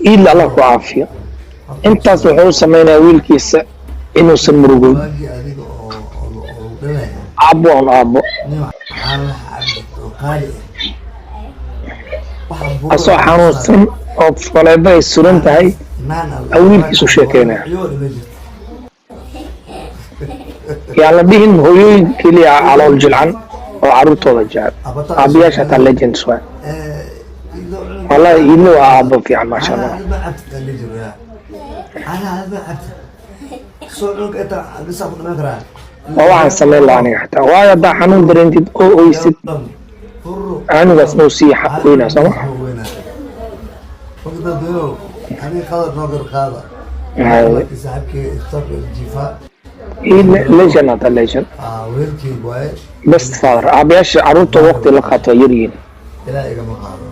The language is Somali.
Iidle, Allah ku caafiyo. Intaas wuxuu u samaynayaa wiilkiisa inuusan murugoyn. Waagii adiga oo dhalaya. Aabbo on aabbo. Nin caanaha cabdi oo qaali ah waxa buur. Asoo xanuunsan oo faleebo ay suran tahay naan wiilkiisu sheekeynaya. Iyo dhima jirto. Yaan la dhihin hooyooyin keliya calool jilcan oo carruurtooda jecel. Aabayaasha hataa legends waay. Wallahi, Iidle waa aabbo fiican, maasha Allah. Caanaha ma cabtid aan dhihi jiray, caanaha ma cabtid, soo cunug inta bisa ku dhamaan karaa. Waa waxaan samayn lahaa aniga xataa, waayo haddaa xanuun dareentid oo oysid, canugaas nuu sii weynaa, sooma? Marka dadweynow, aniga qadar noo gar qaada. Laakiin saaxiibkay isbitaalka jiifaa. Iidle legend, hataa legend. Weelkeyga waaye. Best father. Aabayaasha carruurtooda waqti la qaato waa yaryihiin. Ilaa igama qaado.